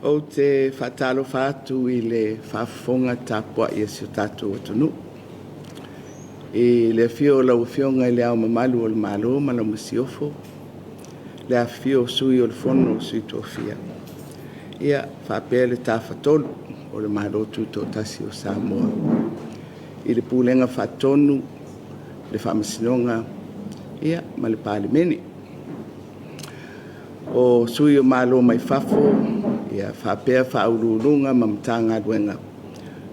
Ou te faatalofa atu i le faafofoga tapuai a si o tatou atunuu i le afio o lau Afioga i Le Ao Mamalu o le Malo ma lau Masiofo, le afifio o Sui o le Fono a Sui Tofia faapea le Tafatolu o le Malo Tutoatasi o Samoa i le Pulega Faatonu, le Faamasinoga ma le Palemene. O sui o Malo mai fafo faapea Faauluuluga ma Matagaluega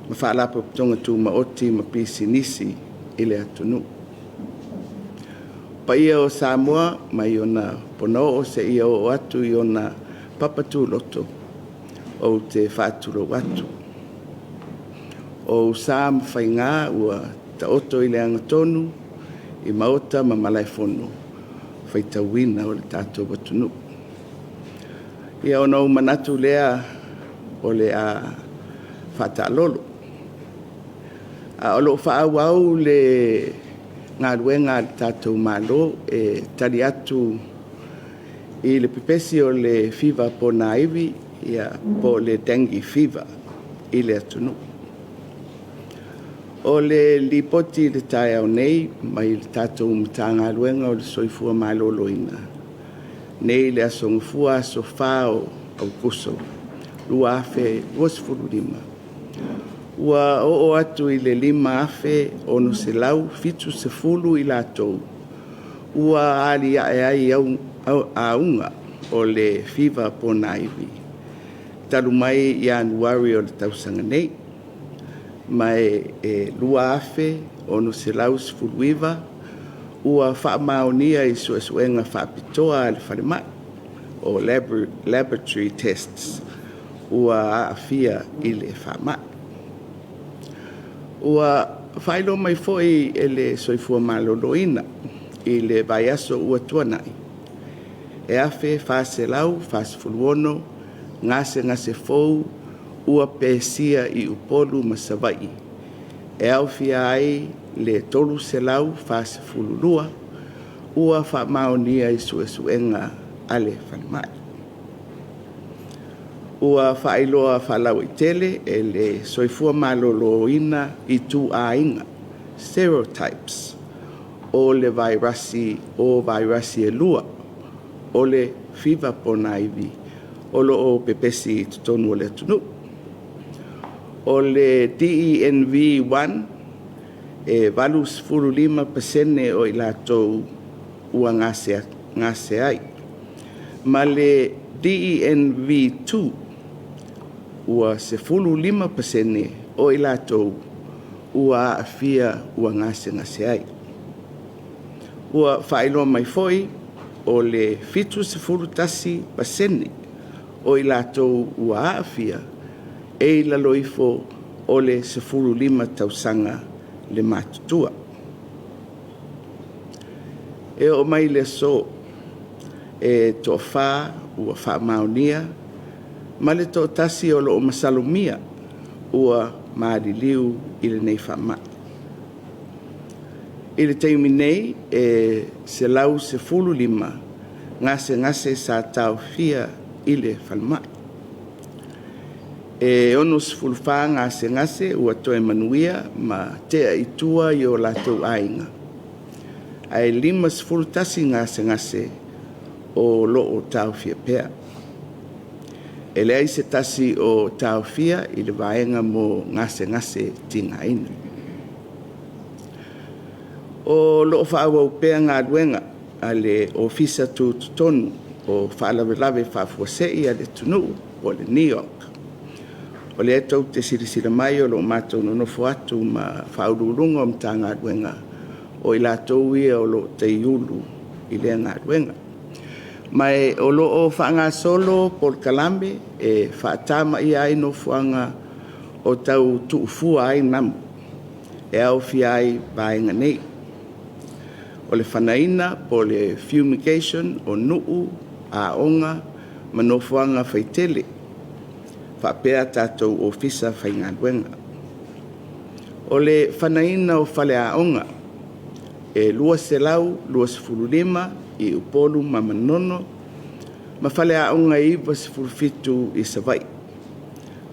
ma Faalapotopotoga Tumaoti ma Pisinisi i le atunuu. O paia o Samoa mai ona ponaoo seia oo atu i ona papa tuloto, ou te faatulou atu. O ou sa ma faiga ua taoto i le agatonu i maota ma malaefono faitauina o le tatou atunuu. Ia, ona ou manatu lea o le a faataalolo. A o lo o faaauau le galuega a le tatou Malo e tali atu i le pepesi o le fiva ponaivi po o le dengue fever i le atunuu. O le Lipoti i le taeao nei mai le tatou Matagaluega o le Soifua Maloloina nei le aso Gafua, aso 4 o Aokuso 2025, ua oo atu i le 5,670 i latou ua aliae ai auga o le fiva ponaivi talu mai Ianuari o le tausaga nei, ma e 2,619 ua faamaonia i suesuega faapitoa a le falemai o laboratory tests ua aafia i le faamai. Ua faailoa mai foi e le Soifua Maloloina i le vaiaso ua tuanai, e 1,446 gasegase fou ua pesia i Upolu ma Savaii, e aofia ai le 342 ua faamaonia i suesuega a le falemai. Ua faailoa faalauaitele e le Soifua Maloloina ituaiga serotypes o le vairasi o vairasi e lua o le fiva ponaivi o lo o pepesi i totonu o le atunuu. O le DENV1, e 85% o i latou ua gasea ai, ma le DENV2, ua 15% o i latou ua aafia ua gasegase ai. Ua faailoa mai foi, o le 71% o i latou ua aafia, e i lalo ifo o le 15 tausaga le matutua. E oo mai i le aso, e toafa ua faamaonia ma le toatasi o lo o masalomia ua maliliu i lenei faamai. I le taimi nei, e 115 gasegase sa taofia i le falemai. E 64 gasegase ua toe manuia ma tea i tua i o latou aiga, ae 51 gasegase o lo o taofia pea. E leai se tasi o taofia i le vaega mo gasegase tigaina. O lo o faaauau pea galuega a le Ofisa Tutotonu o Faalavelave Faafuasei a le atunuu po o le NEOC. O lea tou te silasila mai o lo o matou nonofo atu ma Ofisa Sili o Pulega o Matagaluega, o i latou ia o lo o taiulu i lea galuega. Ma o lo o faagasolo polokalame e faatamaia ai nofoaga o tau tuufua ai namu, e aofia ai vaega nei: O le fanaina po o le fumigation o nuu, aoga ma nofoaga faitele faapea tatou ofisa faigaluega. O le fanaina o faleaoga e 225 i Upolu ma Manono, ma faleaoga e 97 i Savaii.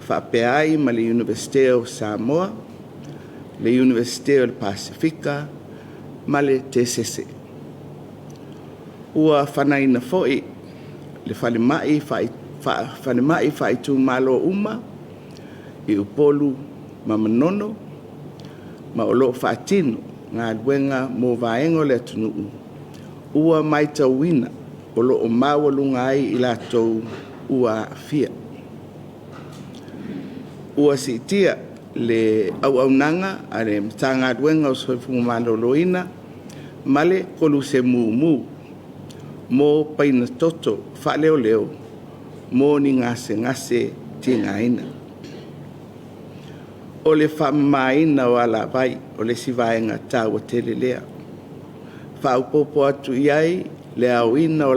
faapea ai ma le Iunivesite o Samoa, le Iunivesite o le Pasefika ma le Tesese. Ua fanaina foi le falemai faaitumalo uma i Upolu ma Manono, ma o lo o faatino galuega mo vaega o le atunuu ua matauina o lo o maualuga ai i latou ua aafia. Ua siitia le auaunaga a le Matagaluega o le Soifua Maloloina ma le Koluse Mumu mo paina toto faaleoleo mo ni gasegase tigaina. O le faamamaina o alavai o le isi vaega taua tele lea. E faaopoopo atu i ai le aoina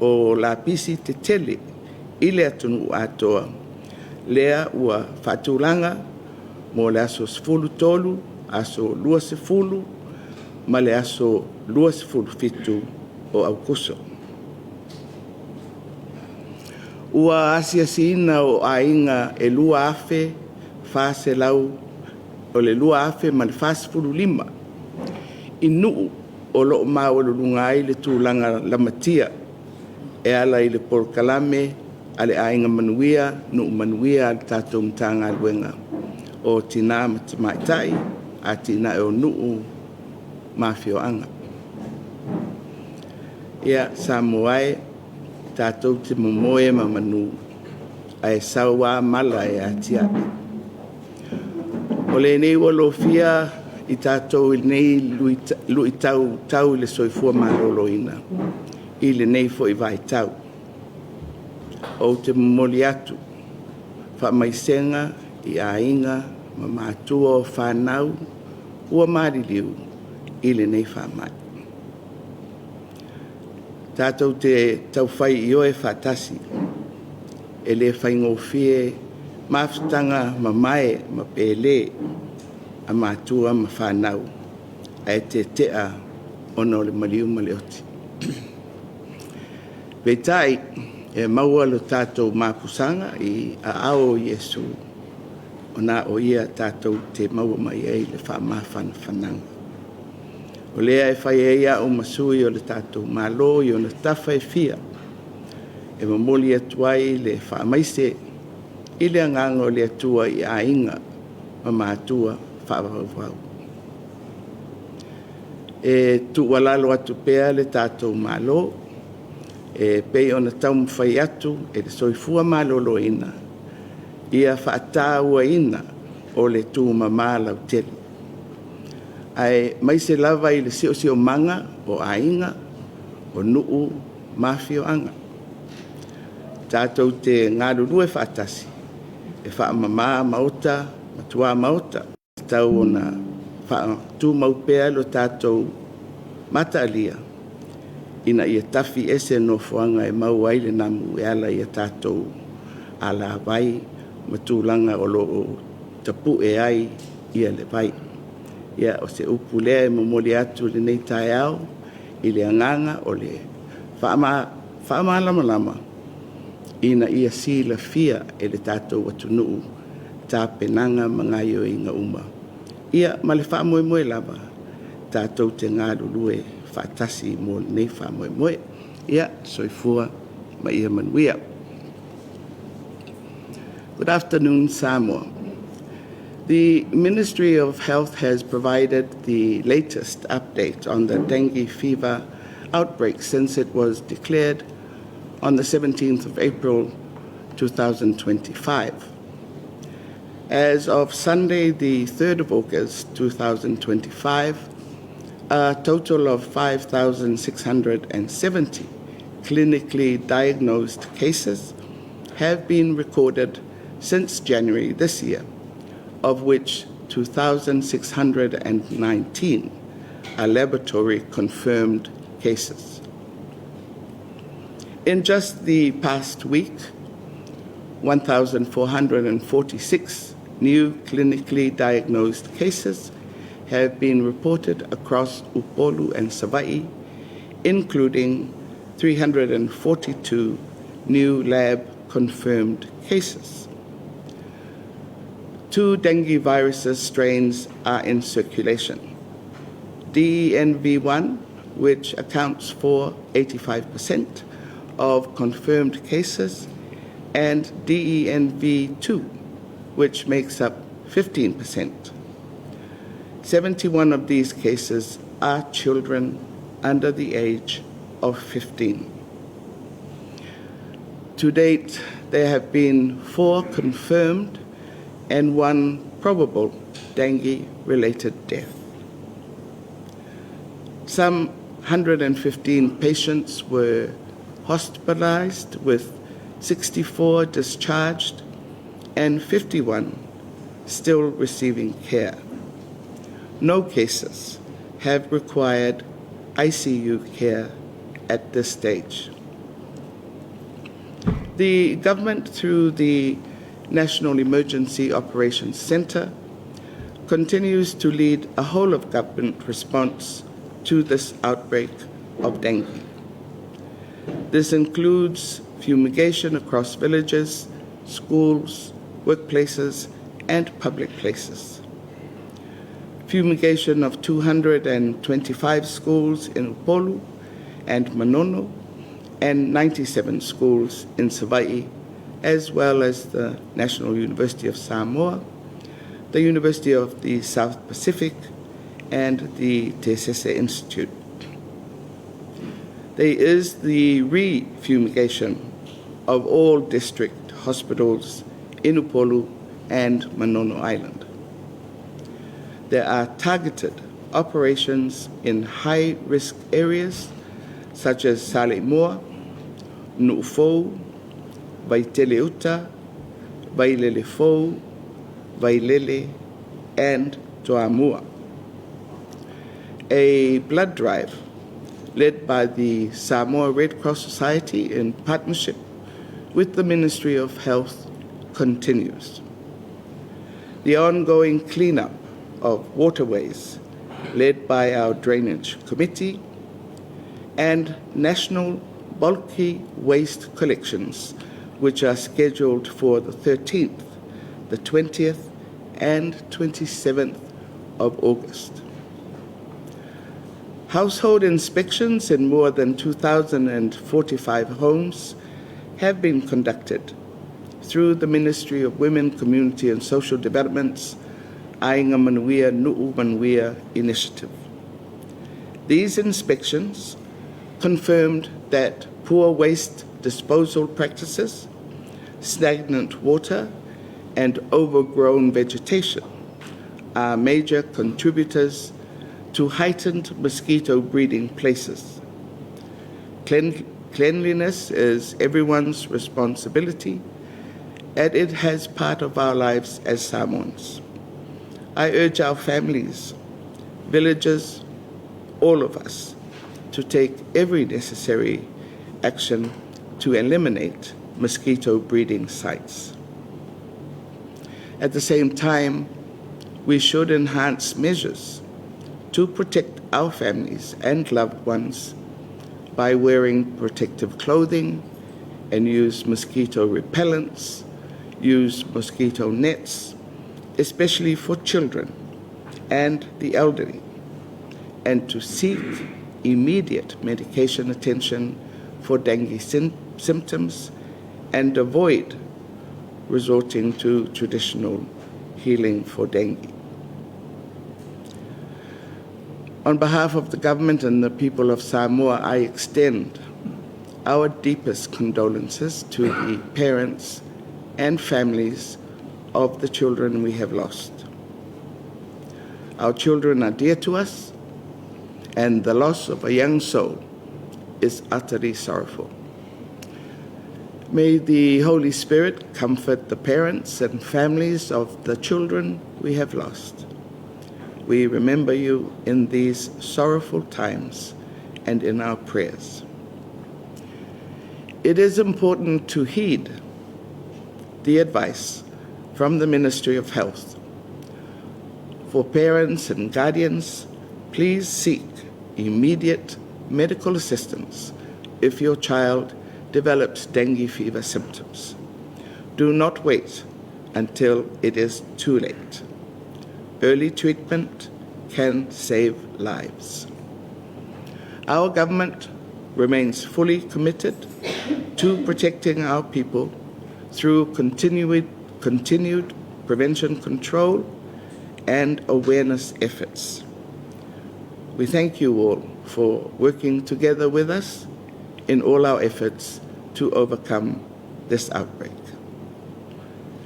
o lapisi tetele i le atunuu atoa, lea ua faatulaga mo le aso 13, aso 20 ma le aso 27 o Aokuso. Ua asiasiina o aiga e 2,045 i nuu o lo o maualuluga ai le tulaga lamatia e ala i le polokalame a le Aiga Manuia, Nuu Manuia a le tatou Matagaluega o Tina ma Tamaitai, Atinae o Nuu ma Afioaga. Ia, Samoa e, tatou te momoe ma manu, ae sau lava mala e atiae. O lenei ua lofia i tatou i lenei luitau tau i le soifua maloloina i lenei foi vaitau. Ou te momoli atu faamaisega i aiga ma matua o fanau ua maliliu i lenei faamai. Tatou te taufai ioe faatasi, e le faigofie mafutaga mamae ma pele a matua ma fanau ae tetea ona o le maliu ma le oti. Peitai, e maua lo tatou mapusaga i aao o Iesu, na o Ia tatou te maua mai ai le faamafanafanaga. O lea e fai ai au ma sui o le tatou Malo i ona tafa e fia e momoli atu ai le faamaise i le agaga o le Atua i aiga ma matua faavauvau. E tuualalo atu pea le tatou Malo e pei ona taumafai atu e le Soifua Maloloina, ia faatauaina o le tumama lautele, aemaise lava i le siosiomaga o aiga, o nuu ma afioaga. Tatou te galulue faatasi e faamama maota ma tuamaota. E tatau ona faatumau pea lo tatou mataalia ina ia tafi ese nofoaga e maua ai le namu e ala i a tatou alavai ma tulaga o lo o tapue ai le vai. Ia, o se upu lea e momoli atu i lenei taeao i le agaga o le faamalamalama ina ia silafia e le tatou atunuu tapenaga ma gaoioiga uma, ia ma le faamoemoe lava tatou te galulue faatasi mo lenei faamoemoe. Ia, soifua ma ia manuia. Good afternoon, Samoa. The Ministry of Health has provided the latest update on the dengue fever outbreak since it was declared on the 17th of April 2025. As of Sunday, the 3rd of August 2025, a total of 5,670 clinically diagnosed cases have been recorded since January this year, of which 2,619 are laboratory confirmed cases. In just the past week, 1,446 new clinically diagnosed cases have been reported across Upolu and Savai'i, including 342 new lab confirmed cases. Two dengue viruses strains are in circulation. DENV1, which accounts for 85% of confirmed cases, and DENV2, which makes up 15%. 71 of these cases are children under the age of 15. To date, there have been 4 confirmed and 1 probable dengue-related death. Some 115 patients were hospitalized, with 64 discharged and 51 still receiving care. No cases have required ICU care at this stage. The government, through the National Emergency Operations Centre, continues to lead a whole-of-government response to this outbreak of dengue. This includes fumigation across villages, schools, workplaces, and public places. Fumigation of 225 schools in Upolu and Manono, and 97 schools in Savai'i, as well as the National University of Samoa, the University of the South Pacific, and the Tesese Institute. There is the re-fumigation of all district hospitals in Upolu and Manono Island. There are targeted operations in high-risk areas such as Saleimoa, Nu'ufou, Vaiteleuta, Vailelefou, Vailele, and Toamua. A blood drive led by the Samoa Red Cross Society in partnership with the Ministry of Health continues. The ongoing cleanup of waterways led by our Drainage Committee and national bulky waste collections, which are scheduled for the 13th, the 20th, and 27th of August. Household inspections in more than 2,045 homes have been conducted through the Ministry of Women, Community and Social Development's Aiga Manuia Nu'u Manuia initiative. These inspections confirmed that poor waste disposal practices, stagnant water, and overgrown vegetation are major contributors to heightened mosquito breeding places. Cleanliness is everyone's responsibility, and it has part of our lives as Samoans. I urge our families, villages, all of us, to take every necessary action to eliminate mosquito breeding sites. At the same time, we should enhance measures to protect our families and loved ones by wearing protective clothing and use mosquito repellents, use mosquito nets, especially for children and the elderly, and to seek immediate medication attention for dengue symptoms and avoid resorting to traditional healing for dengue. On behalf of the government and the people of Samoa, I extend our deepest condolences to the parents and families of the children we have lost. Our children are dear to us, and the loss of a young soul is utterly sorrowful. May the Holy Spirit comfort the parents and families of the children we have lost. We remember you in these sorrowful times and in our prayers. It is important to heed the advice from the Ministry of Health. For parents and guardians, please seek immediate medical assistance if your child develops dengue fever symptoms. Do not wait until it is too late. Early treatment can save lives. Our government remains fully committed to protecting our people through continued, continued prevention control and awareness efforts. We thank you all for working together with us in all our efforts to overcome this outbreak.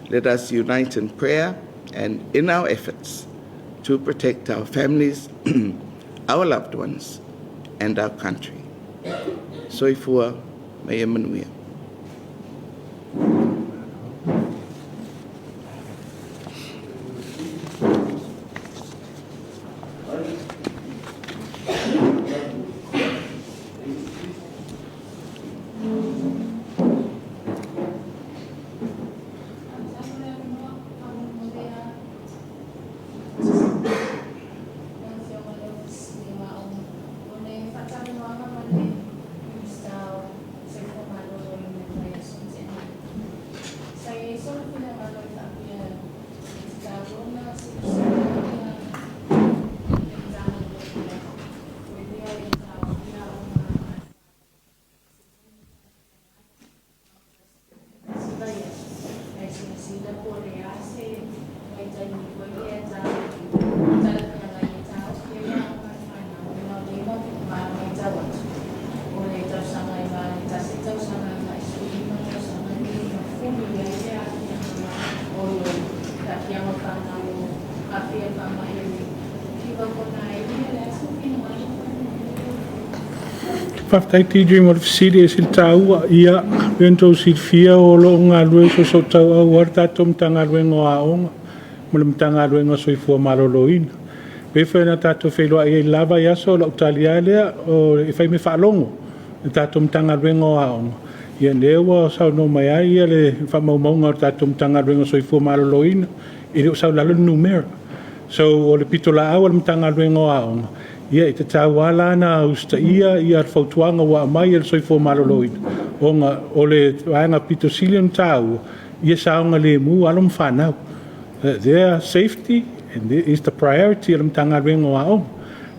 Let us unite in prayer and in our efforts to protect our families, our loved ones, and our country. Soifua ma ia manuia. Faafetai TJ mo le fesili e sili taua. Ia, pei ona outou silafia o lo o galulue soosootauau lava le tatou Matagaluega o Aoga ma le Matagaluega o Soifua Maloloina. Pei foi ona tatou feiloai ai i le la vaiaso, o lau tali lava lea, e fai ma faalogo le tatou Matagaluega o Aoga, ia lea ua saunoa mai ai le faamaumauga o le tatou Matagaluega o Soifua Maloloina, e le o sau i lalo le numera. So, o le pitolaau a le Matagaluega o Aoga, ia e tatau lava la ona usitaia le fautuaga ua aumai e le Soifua Maloloina, ona o le vaega pito sili ona taua, ia saogalemu alo ma fanau. Their safety is the priority a le Matagaluega o Aoga.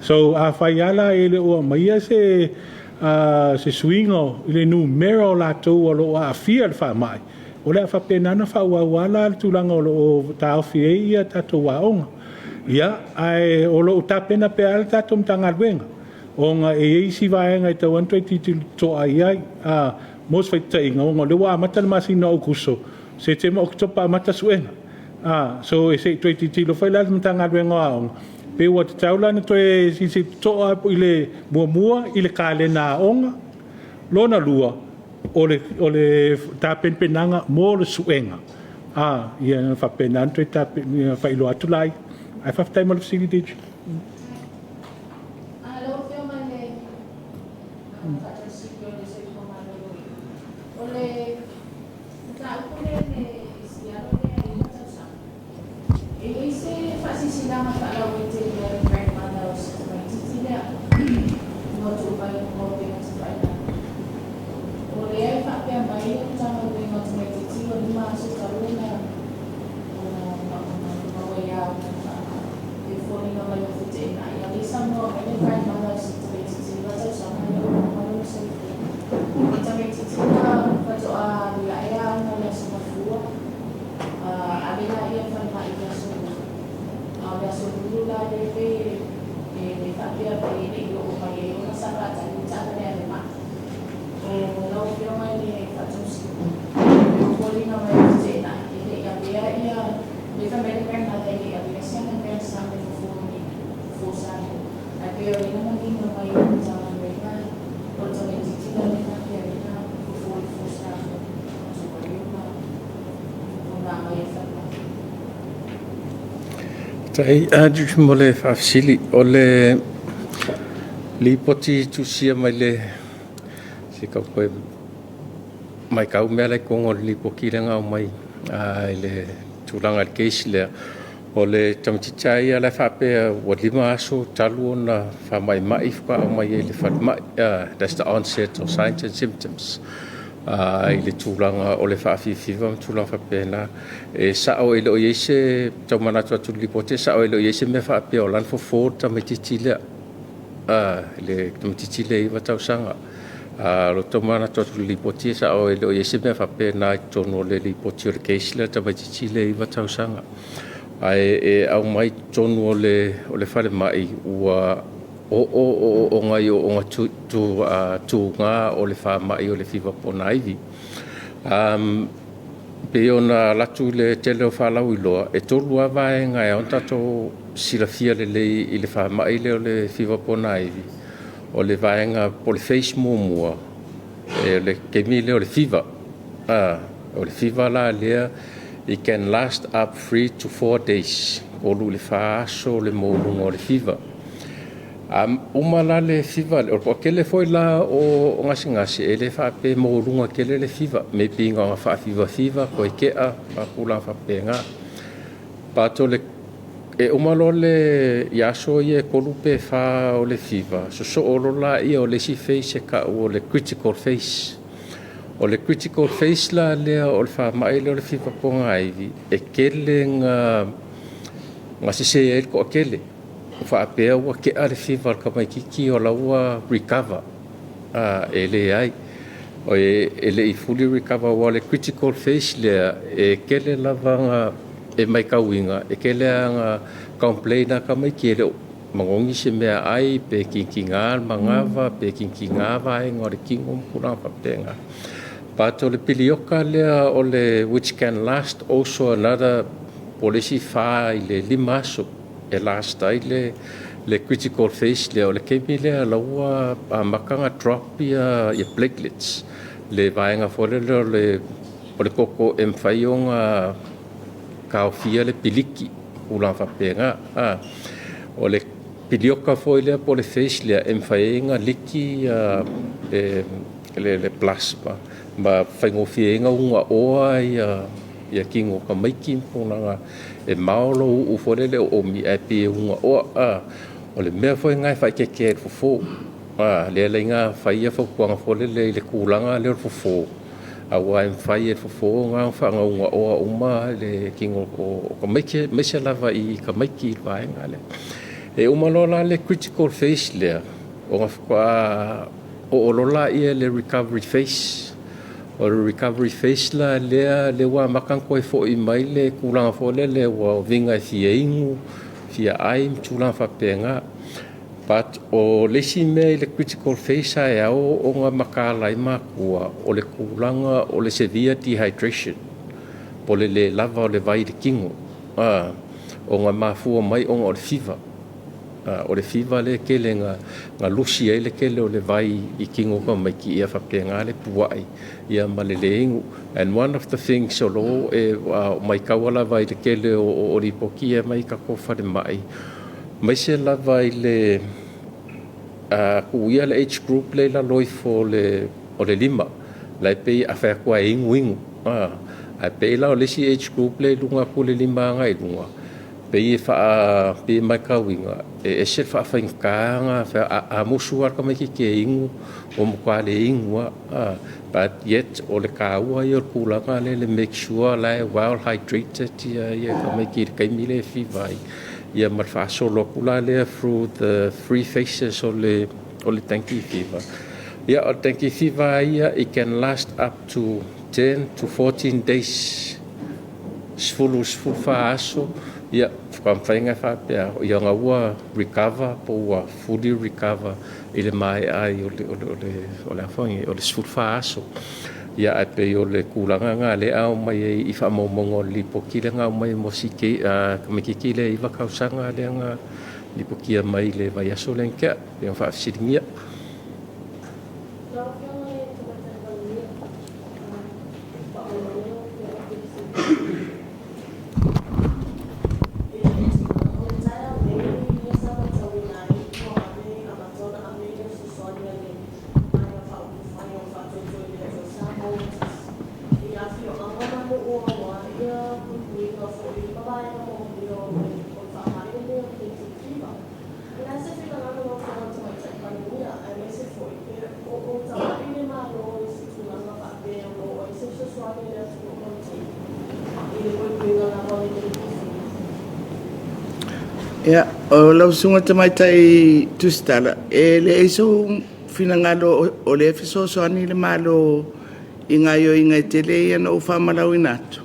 So, afai lava la e le o aumaia se suiga i le numera o latou o lo o aafia i le faamai, o le a faapena ona faaauau lava la le tulaga o lo o taofi ai ia tatou aoga. Ia, ae o lo o tapena pea le tatou Matagaluega, ona e i ai isi vaega e tatau ona toe tilotilo totoa i ai. Mo se faitaitaiga, ona o lea ua amata le masina o Aokuso, Setema, Oketopa amata suega. So e se i toe tilotilo foi la le Matagaluega o Aoga, pe ua tatau la ona toe silasila totoa i le muamua i le kalena aoga, lona lua, o le tapenapenaga mo le suega. Ia ona faapena ona toe faailoa atu laia. Ae faafetai mo le fesili, DG. Lau Afioga i le Faatonusili o le Soifua Maloloina, o le mataupu lea i le isi alo lea e 9 tausaga, e i ai se faasilasilaga faalauaitele a le grandmother o si tamaitiiti lea ua tuu mai i luga o upega tafailagi? O lea e faapea mai le Matagaluega o tamaitiiti ua 5 aso talu ona maua ia ona faamai, e foliga mai ua feteenai. A o lea e saunoa mai le grandmother o si tamaitiiti 9 tausaga lea ua uma lona soifua. O le tamaitiiti na faatoa alu ae aoga i le Aso Gafua, ave lea i le falemai i le Aso Lua. A o le Aso Lulu la lea pei e faapea pei e le i oo mai ai ona sa faatali le taavale ave mai. O lau Afioga i le Faatonusili, e foliga mai ua feteenai, e le i avea ia le fai mai le grandmother e le i avea si ana grandson e fofo i fofo sa lea. Ae pei o lea na manino mai e le Matagaluega o le tamaitiiti la lea faapea ai na fofo i fofo sa tuai ona aumai e le falemai. Faafetai mo le faafesili. O le lipoti tusia mai le se i tau toe matau mea la i totonu o le lipoti lea na aumai i le tulaga i le case lea, o le tamaitiiti lava ia la e faapea ua 5 aso talu ona faamaimai faatoa aumai ai i le falemai. That's the onset of signs and symptoms. I le tulaga o le faafifiva ma tulaga faapena. E sao e le o i ai se taumanatu atu i le lipoti, e sao e le o i ai se mea faapea o lana fofo le tamaitiiti lea, le tamaitiiti lea 9 tausaga. O lou tau manatu atu i le lipoti, e sao e le o i ai se mea faapena i totonu o le lipoti o le case lea a le tamaitiiti lea 9 tausaga. Ae e aumai i totonu o le falemai ua oo ooooga i ooooga tuga o le faamai o le fiva ponaivi. E pei ona alu atu le tele o faalauiloa, e tolu lava vaega e ao ona tatou silafia lelei i le faamai lea o le fiva ponaivi. O le vaega po o le phase muamua, o le taimi lea o le fiva. O le fiva la lea, it can last up 3 to 4 days, 3 i le 4 aso le maualuga o le fiva. A uma la le fiva lea, o le toatele foi la o gasegase, e le faapea e maualuga tele le fiva, maybe na ona faafivafiva toe tea ma tulaga faapena. But e uma loa le aso ia e 3 pe 4 o le fiva, sosoo loa lea o le isi phase e tau o le critical phase. O le critical phase la lea o le faamai lea o le fiva ponaivi, e tele na sese ai le toatele. Ua faapea ua tea le fiva o le tamaitiiti o la ua recover. E leai, e le i fully recover, aua o le critical phase lea, e tele lava na e matauina, e tele lava na complain a tamaiti e le o manogi se mea ai, pe kikiga le manava, pe kikiga vaega o le tino ma tulaga faapena. But o le pilioka lea o le which can last also another po o le isi 4 i le 5 aso e last ai le critical phase lea. O le taimi lea la ua amata ona drop ia platelets, le vaega foi lea o le koko e mafai ona taofia le piliki, tulaga faapena. O le pilioka foi lea po o le phase lea e mafai ai ona liki le plasma ma faigofie ai ona ugaoa ia tino o tamaiti ma tulaga e mao lou uu foi lele o oomi ae pei e ugaoa. O le mea foi lena e faaeteete ai i le fofo. Lea la e fai ia fautuaga foi lele i le tulaga lea o le fofo, aua e mafai e le fofo ona faagaugaoa uma le tino o tamaiti, aemaise lava i tamaiti i le vaega lea. E uma loa la le critical phase lea, ona faatoa oo loa lea i le recovery phase. O le recovery phase la lea, lea ua amata ona toe foi mai le tulaga foi lele ua uiga e fia inu, fia ai ma tulaga faapena. But o le isi mea i le critical phase ae ao ona mataala ai matua, o le tulaga o le severe dehydration, po o le le lava o le vai i le tino, ona mafua mai ona o le fiva. O le fiva lea tele na lusi ai le tele o le vai i tino o tamaiti, ia faapena le puai ia ma le le inu. And one of the things o lo e maitaua lava i le tele o lipoti ia mai tatou falemai, maise lava i le tuuia le age group le i lalo ifo o le 5, la e pei a fai atu e inu inu. Ae pei la o le isi age group le i luga atu le 5 agai i luga, pei e matauina e ese le faafaigata a musu lava le tamaitiiti e inu, ua matua le inu lava. But yet o le taua ia o le tulaga lea, le make sure la e well hydrated ia tamaiti i le taimi lea e fiva ai, ia ma le faasolo atu la lea through the three phases o le dengue fever. Ia, o le dengue fever ia, it can last up to 10 to 14 days, 10 14 aso, ia faamafai ona faapea ia ona ua recover po ua fully recover i le maea ai o le afogi o le 14 aso. Ia ae pei o le tulaga na lea ao mai ai i faamaumauga o le lipoti lea na aumai mo si tamaitiiti lea 9 tausaga lea na lipotia mai le vaiaso lea na tea, pei ona faafesiligia. Lau Afioga i le Tamaitai Palemia, faamolemole lau Afioga pe O le taeao nei lea sa matauina ai ua ave amata ona ave le fesoasoani a le Vaega Faaupufai o Faatoetoe i le Atua Samoa ua tasi i afioaga ma nuu aua ia puipuiga foi ma vaega manaomia o le faamai lenei o le dengue fever. O le a se finagalo lau Afioga i le Tamaitai Palemia aemaise foi pe o tagai Ia, o lau Susuga Tamaitai Tusitala, e leai sou finagalo o lea e fesoasoani le Malo i gaoioiga e tele ia na ou faamalauina atu, o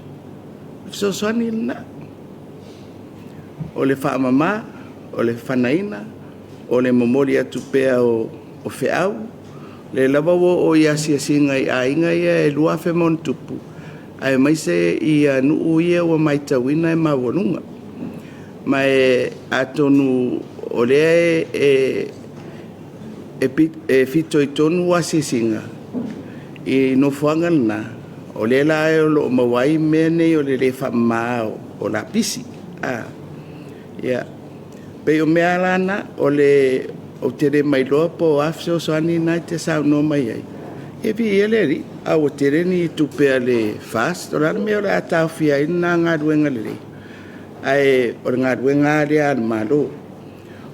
le fesoasoani lena. O le faamama, o le fanaina, o le momoli atu pea o feau, o lea lava ua oo i asiasiga i aiga ia e 2,000+, aemaise nuu ia ua matauina e maualuga. Ma atonu o lea e fitoitonu asiasiga i nofoaga na, o lea la o lo o maua ai mea nei o le le faamama o lapisi. E pei o mea la na, ou te le mailoa po o a fesoasoani na e te saunoa mai ai, ia viia le Alii, ae ua tele ni tupe a le FAST, o le a le mea o le a taofia ai lena galuega lelei? Ae o le galuega lava lea a le Malo,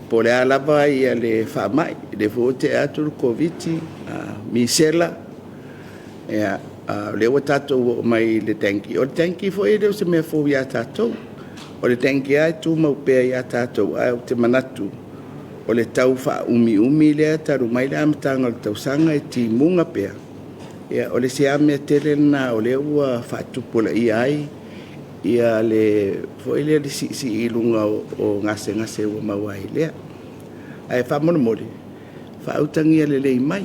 po o le a lava le faamai, o lea foi ua tea atu le Koviti-19, misela, o lea ua tatou oo mai i le dengue. O le dengue foi e le o se mea fou ia tatou. O le dengue lava e tumau pea ia tatou, ae ou te manatu o le tau faaumiumi lea talu mai le amataga o le tausaga e timuga pea, o le isi lava mea tele lena o lea ua faatupulaia ai le siisii i luga o gasegase ua maua ai lea. Ae faamolemole, faautagia lelei mai,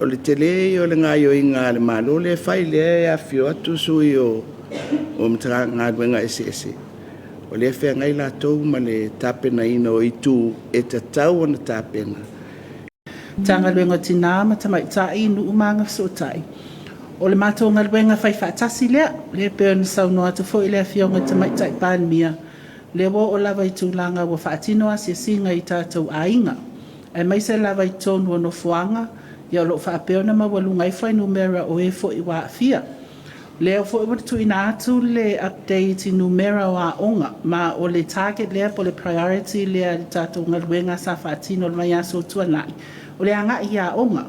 o le tele ia o le gaoioiga a le Malo lea e fai, lea e afifio atu sui o Matagaluega eseese, o lea e feagai latou ma le tapenaina o itu e tatau ona tapena. Matagaluega o Tina ma Tamaitai, Nuu ma Agafesootai, o le matou galuega faifaatasi lea, lea e pei ona saunoa atu foi le Afioga i le Tamaitai Palemia, o lea ua oo lava i tulaga ua faatino asiasiga i tatou aiga, aemaise lava i totonu o nofoaga o lo o faapea ona maualuga ai fuainumera o e foi ua aafia. O lea foi ua tuuina atu le update i numera o aoga, ma o le target lea po o le priority lea i le tatou galuega sa faatino i le vaiaso ua tuanai, o le agai i aoga. O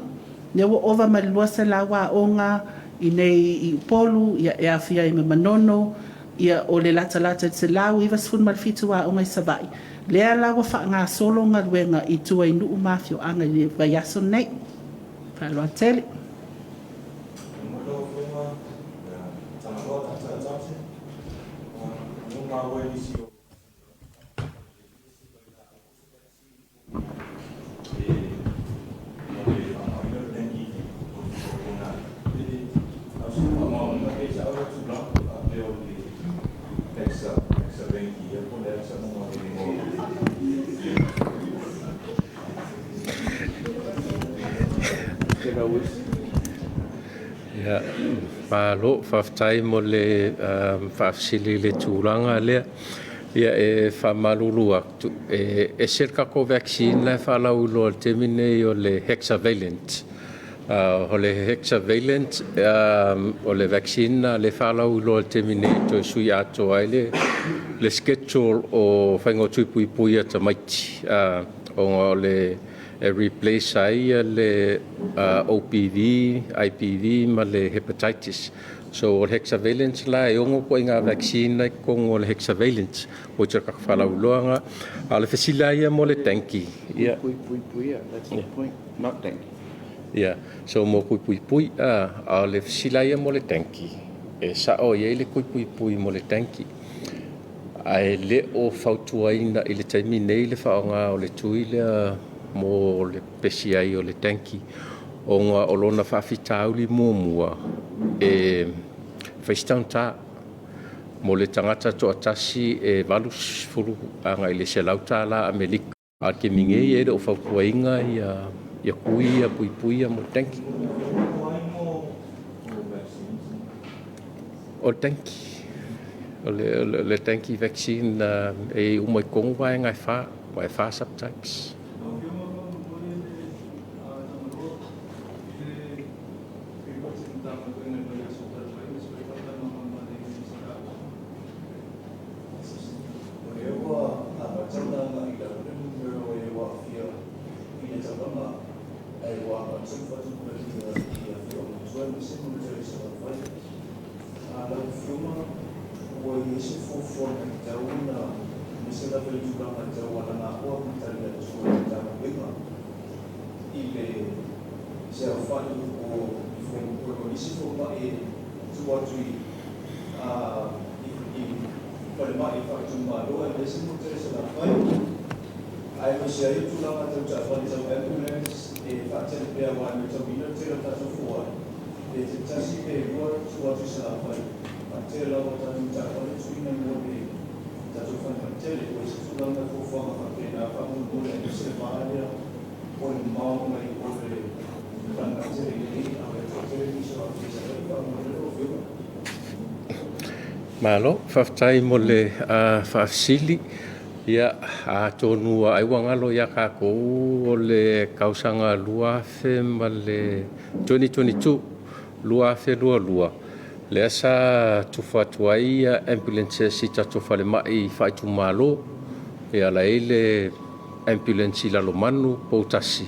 lea ua ova ma le 200 aoga i inei i Upolu, e aofia ai ma Manono, o le latalata i le 197 aoga i Savaii, lea la ua faagasolo galuega i tua i nuu ma afioaga i le vaiaso lenei. Faaaloalo tele. Ia, malo faafetai mo le faafesili i le tulaga lea. Ia, e faamalulu atu, e ese le tatou vaccine la e faalauiloa i le taimi lenei o le hexavalent. O le hexavalent o le vaccine lena lea e faalauiloa i le taimi nei e toe sui atoa ai le schedule o faiga o tui puipui a tamaiti, ona o le e replace ai le OPV, IPV ma le hepatitis. So o le hexavalent la e ono ituaiga vaccine la i totonu o le hexavalent ua toe faalauiloaga. A o le fesili lava ia mo le dengue. Ia, Puipuia, that's the point, not dengue. Yeah, so mo puipuipui, a o le fesili lava ia mo le dengue, e sao e i ai le puipuipui mo le dengue, ae le o fautuaina i le taimi nei le faaaoga o le tui lea mo le pesi ai o le dengue, ona o lona faafitauli muamua e fai si taugata. Mo le tagata toatasi e 80 agai i le $100 Amerika. A o le taimi nei e le o fautuaina ia tui ia puipui mo le dengue. O le dengue, o le dengue vaccine e uma i totonu vaega e 4, aua e 4 subtypes. aemaise lava i le tulaga tau alagaoa ma tali atu a le Matagaluega i le se aofai o o nisi fomai e tuu atu i i falemai faaitumalo aemaise mo tele Salafai, aemaise ai o tulaga tau taavale tau ambulance e faatele pea, aua e matauina le tele o tatou foai pe tasi pe lua tuu atu i Salafai, a o le tele lava o tatou taavale tuuina mo le tatou falemai tele. O se tulaga e fuafuaga faapena faamolemole, aemaise le va lea o le mamao mai o le falemai tele i inei a o le toatele nisi o aafia i Savaii faamolemole lau Afioga. Malo, faafetai mo le faafesili. Ia, atonu ai ua galo ia tatou o le tausaga 2000 ma le 2022, 2022, lea sa tufa atu ai ambulances i tatou falemai faaitumalo. E ala ai le ambulance i Lalomanu, Poutasi,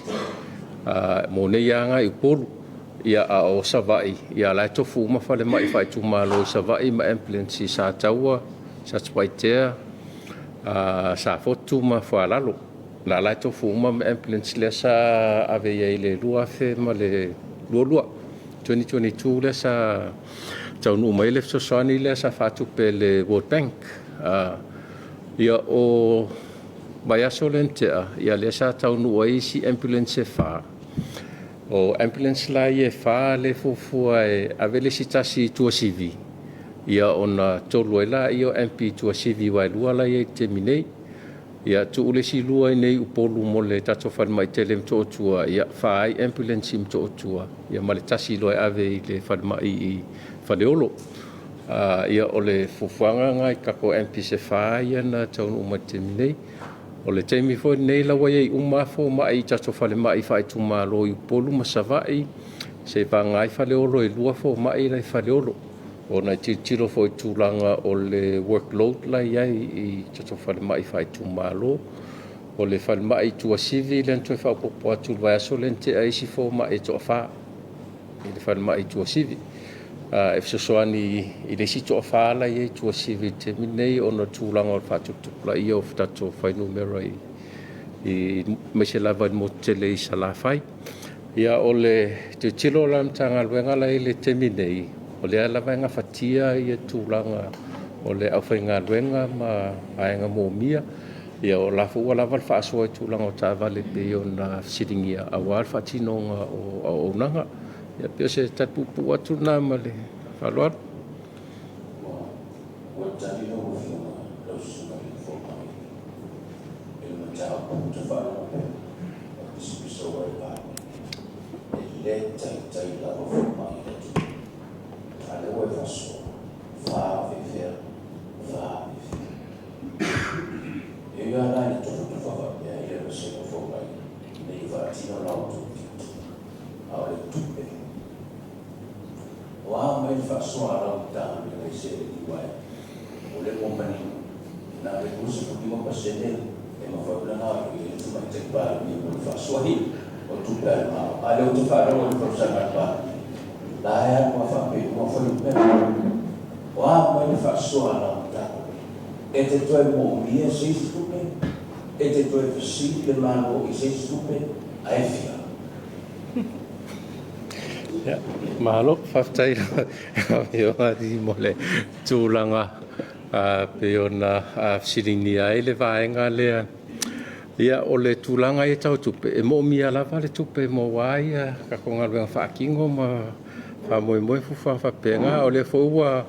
mo nei lava i Upolu. Ia, a o Savaii, ia la e tofu uma falemai faaitumalo i Savaii ma ambulance i Sataua, Satupaitea, Safotu ma Foalalo. La la e tofu uma ma ambulance lea sa ave i ai i le 2022. 2022 lea sa taunuu mai le fesoasoani lea sa faatupe e le World Bank. Ia, o vaiaso lea na tea, ia lea sa taunuu ai isi ambulance e 4. O ambulance la ia e 4 lea e fuafua e ave le isi tasi i Tuasivi, ia ona tolu ai laia o MP i Tuasivi, aua e 2 la e i ai i le taimi nei. Ia tuu le isi 2 i inei i Upolu mo le tatou falemai tele i Motootua, ia 4 ai ambulance i Motootua, ia ma le tasi loa e ave i le falemai i Faleolo. Ia o le fuafuaga lena i tatou MPs e 4 ia na taunuu mai i le taimi nei. O le taimi foi lenei la ua i ai uma lava fomai i tatou falemai faaitumalo i Upolu ma Savaii, seiavagana ai Faleolo e 2 fomai la e i Faleolo, ona e tilotilo foi i le tulaga o le workload la e i ai i tatou falemai faaitumalo. O le falemai i Tuasivi lea na toe faaopoopo atu i le vaiaso lea na tea isi fomai e toa-4 i le falemai i Tuasivi, e fesoasoani i le isi toa-4 la e i ai i Tuasivi i le taimi lenei, ona o le tulaga o le faatuputupulaia o tatou fuainumera aemaise lava i le motu tele i Salafai. Ia, o le tilotilo la a le Matagaluega la e i ai i le taimi nei, o lea lava e gafatia ia tulaga o le aufaigaluega ma vaega moomia. Ia o la foi ua lava le faasoa i tulaga o taavale pei ona fesiligia aua le faatinoga o auaunaga. Ia pei o se tali puupuu atu lena ma le faaaloalo. Ua tali lau Afioga lau Susuga i le Fomai i le mataupu ou te faalogo pea o pisapisao ai le Palemene. E le taitai lava fomai i le atunuu. A o lea ua e faasoa, faafefea, faafefea. E ui lava la ina tufatufa faapea i le vasega o fomai ina ia faatino la outou tiute, a o le tupe, o a mai le faasoa a lau Matagaluega i seleni uaea, o lea ua manino, na o le 25% e mafai ona galulue ai le Tamaitai Palemia mo le faasoaina o tupe a le Malo. A o lea ou te faalogo i le fausaga a le Palemia, la e alu lava faapea fuainumera. O a mai le faasoa a lau Matagaluega? E te toe moomia se isi tupe? E te toe fesili le Malo i se isi tupe? Ae fia? Ia, malo, faafetai lau Afioga mo le tulaga pei ona fesiligia ai le vaega lea. Ia, o le tulaga ia tau tupe, e moomia lava le tupe mo aua tatou galuega faatino ma faamoemoe fuafuaga faapena. O lea foi ua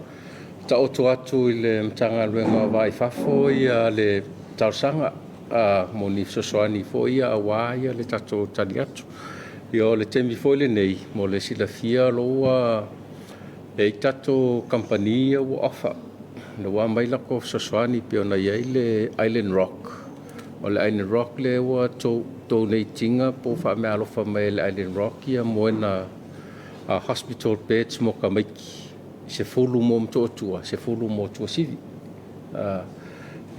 taoto atu i le Matagaluega o Va i Fafo ia le talosaga mo ni fesoasoani foi ia aua le tatou tali atu. Ia, o le taimi foi lenei, mo le silafia o lo ua e i ai tatou kamupani ia ua offer, ua aumai latou fesoasoani pei ona i ai le Island Rock. O le Island Rock lea ua donate ina po o faameaalofa mai e le Island Rock ia moena hospital beds mo tamaiti, 10 mo Motootua, 10 mo Tuasivi.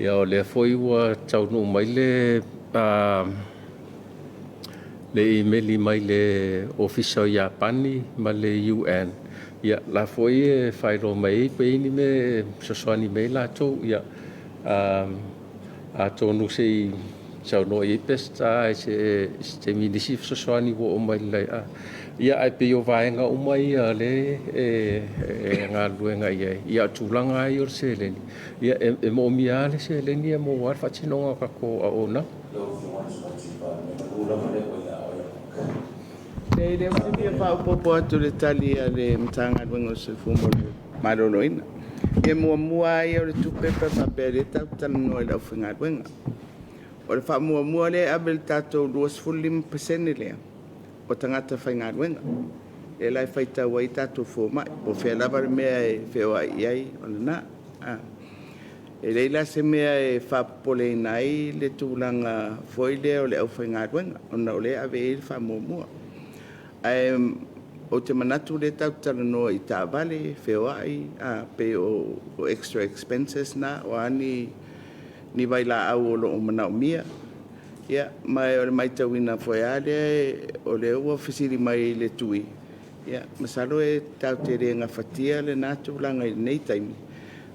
Ia, o lea foi ua taunuu mai le imeli mai le Ofisa o Iapani ma le UN, ia la foi e faailoa mai ai pe i ai ni mea e fesoasoani mai ai latou. Ia, Atonu se i saunoa i ai Peseta i se taimi i nisi fesoasoani ua oo mai le a. Ia ae pei o vaega uma ia le e galuega i ai. Ia o tulaga lava ia o le seleni, ia e moomia lava le seleni e maua ai le faatinoga o tatou auaunaga. Leai, o lea ou te fia faaopoopo atu i le tali a le Matagaluega o le Soifua Maloloina. E muamua lava ia o le tupe pe a faapea o lea tatou te talanoa i le aufaigaluega. O le faamuamua lea e ave i le tatou 25% lea, o tagata faigaluega, lea la e faitau ai tatou fomai, po o fea lava le mea e feoai i ai, o lena. E leai la se mea e faapopoleina ai le tulaga foi lea o le aufaigaluega, ona o lea e ave i ai le faamuamua. Ae ou te manatu o lea tatou te talanoa i taavale, feoai, pei o extra expenses na, o a ni vailaau o lo o manaomia. Ia, ma o le matauina foi lava lea o lea ua fesili mai i le tui, ia masalo e tatou te le gafatia lena tulaga i lenei taimi,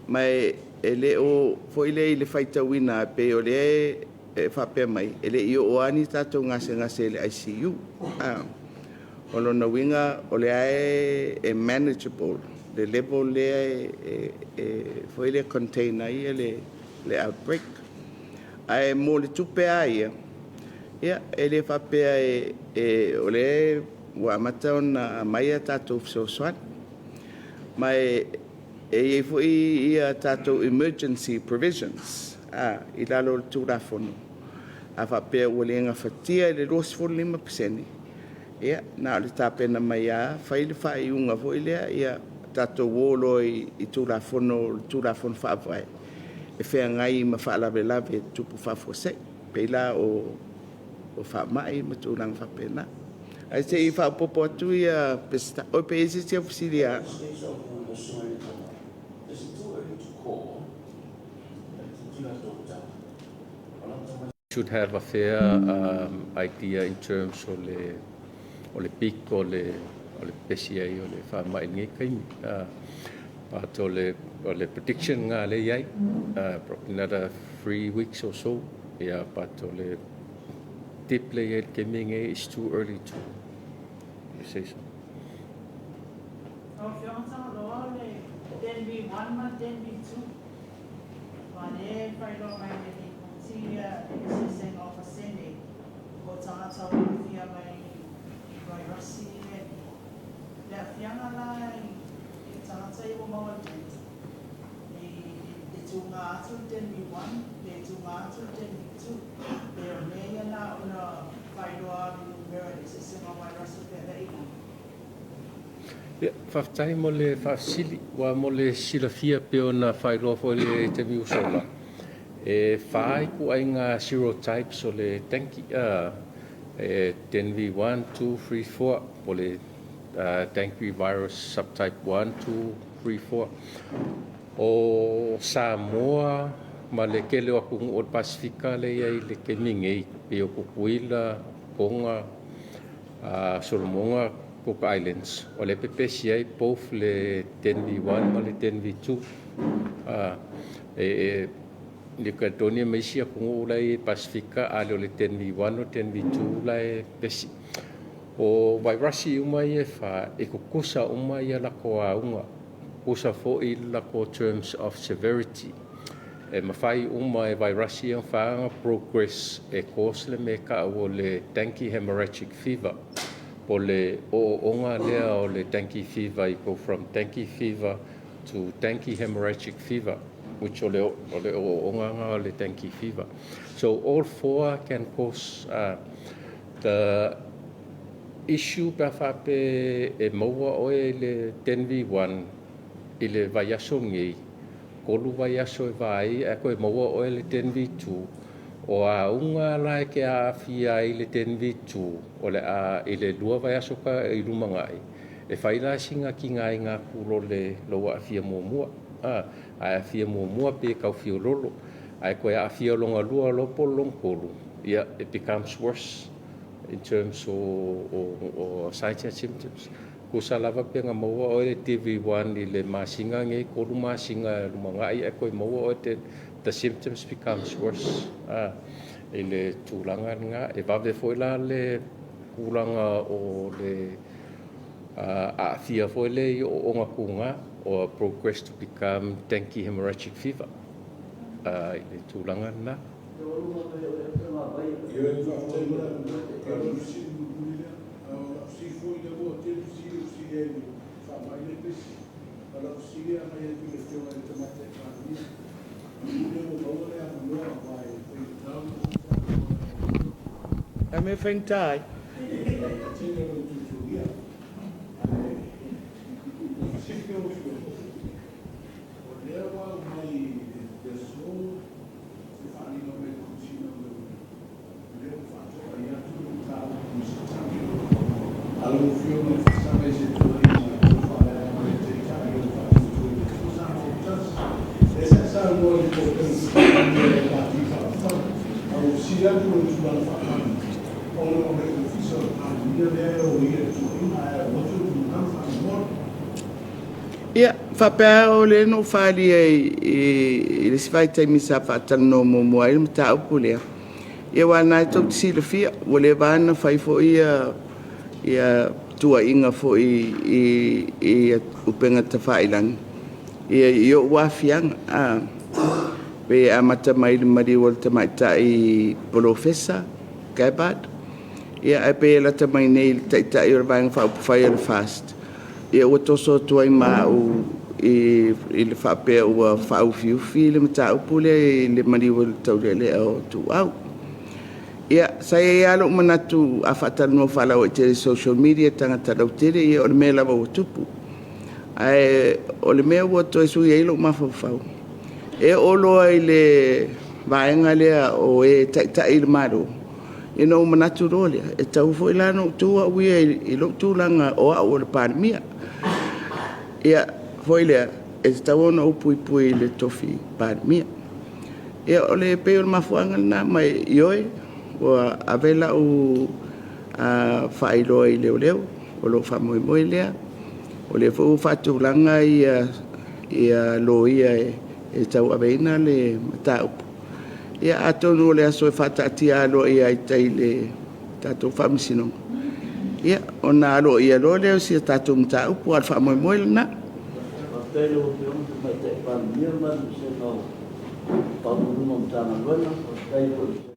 ma e le o foi lea i le faitauina e pei o lea e faapea mai, e le i oo lava ni tatou gasegase i le ICU. O lona uiga o lea e manageable le level lea e foi lea e contain ai le outbreak. Ae mo le tupe lava ia, ia e le faapea o lea ua amata ona aumai a tatou fesoasoani. Ma e i ai foi ia tatou emergency provisions i lalo o le Tulafono. A faapea ua le gafatia e le 25%, ia na o le tapena mai lava fai le faaiuga foi lea, ia tatou o loa i Tulafono, le Tulafono Faavae e feagai ma faalavelave e tutupu faafuasei, pei la o faamai ma tulaga faapena. Ae se i faaopoopo atu Peseta. Oi, pe i ai se isi au fesili ia? Should have a fair idea in terms o le peak o le pepesi ai o le faamai i lenei taimi. But o le prediction nga le i ai, probably another 3 weeks or so. Yeah, but o le dip le i ai le taimi lenei is too early to say so. Lau Afioga Tagaloa o le 10V1 ma le 10V2. Ma lea e faailoa mai le lipoti le eseesega o pasene o tagata ua aafia mai i vairasi e lua. Le aafiaga la i tagata ia ua maua i Delta, e tuga atu le 10V1, pe tuga atu le 10V2, pe o mea ia na ona faailoa le numera i le eseesega o vairasi o feaveai ai. Ia, faafetai mo le faafesili, ua mo le silafia pe ona faailoa foi le taimi ua sola. E fa ituaiga serotypes o le dengue, e 10V1, 2, 3, 4, po le dengue virus subtype 1, 2, 3, 4. O Samoa ma le tele o atunuu o le Pasifika le i ai le taimi nei, pei o Tutuila, Tonga, Solomoga, Cook Islands, o le pepesi ai both le 10V1 ma le 10V2. E New Caledonia ma isi atunuu la e i Pasifika, a le o le 10V1 o 10V2 la e pepesi. O vairasi uma ia e fa, e tutusa uma ia latou auga, tutusa foi latou terms of severity. E mafai uma e vairasi ia ona fa ona progress e cause le mea e ta'u o le dengue hemorrhagic fever. Po le ooooga lea o le dengue fever, you go from dengue fever to dengue hemorrhagic fever, which o le ooooga o le dengue fever. So all four can cause the issue pe a faapea e maua oe i le 10V1 i le vaiaso nei, 3 vaiaso e vaai ae toe maua oe le 10V2, o auga la e te aafia ai le 10V2 o le a i le 2 vaiaso ka i lumanai e fai la sina tigaina atu lo le lou aafia muamua a ae aafia muamua pe tau fiololo ae toe aafia lona lua loa po o le lona tolu, ia, it becomes worse in terms o signs and symptoms. Tusa lava pe na maua oe le DV1 i le masina nei, 3 masina lumanai ae toe maua oe te the symptoms becomes worse i le tulaga lena. E vave foi la le tulaga o le aafia foi lea i ooooga tuga or progress to become dengue hemorrhagic fever i le tulaga lena. A mea e faigata ai. Ia, faapea o lea na ou faaalia i le isi vaitaimi sa faatalanoa muamua ai le mataupu lea, ia aua o lena tou te silafia, ua leva lava ona fai foi tuuaiga foi i upega tafailagi i ou aafiaga. E pei e amata mai i le maliu o le tamaitai Polofesa Gabbard, ae pei e lata mai nei i le Taitai o le Vaega Faaupufai a le FAST, ia ua toso atu ai ma au i le faapea ua faaufiufi le mataupu lea i le maliu o le Taulealea o Ituau. Ia, sa i ai lava lou manatu a faatalanoa faalauaitele i social media e tagata lautele, ia o le mea lava ua tupu. Ae o le mea ua toe sui ai lou mafaufau, e oo loa i le vaega lea o e taitai le Malo, ia ona ou manatu loa lea, e tatau foi la ona ou tu au ia i lou tulaga o au o le Palemia. Ia, foi lea, e tatau ona ou puipui i le tofi Palemia. Ia, e pei o le mafuaaga lena, ma ioe, ua ave lau faailoa i leoleo, o lou faamoemoe lea. O lea foi ua faatulaga loia e tauaveina le mataupu. Ia atonu o le aso e faataatia aloaia ai i tai i le tatou Faamasinoga, ia ona aloaia loa lea o si a tatou mataupu, a o le faamoemoe lena. Faafetai i lau Afioga i le Tamaitai Palemia ma le vasega o Ofisa Sili o Pulega o Matagaluega. Faafetai foi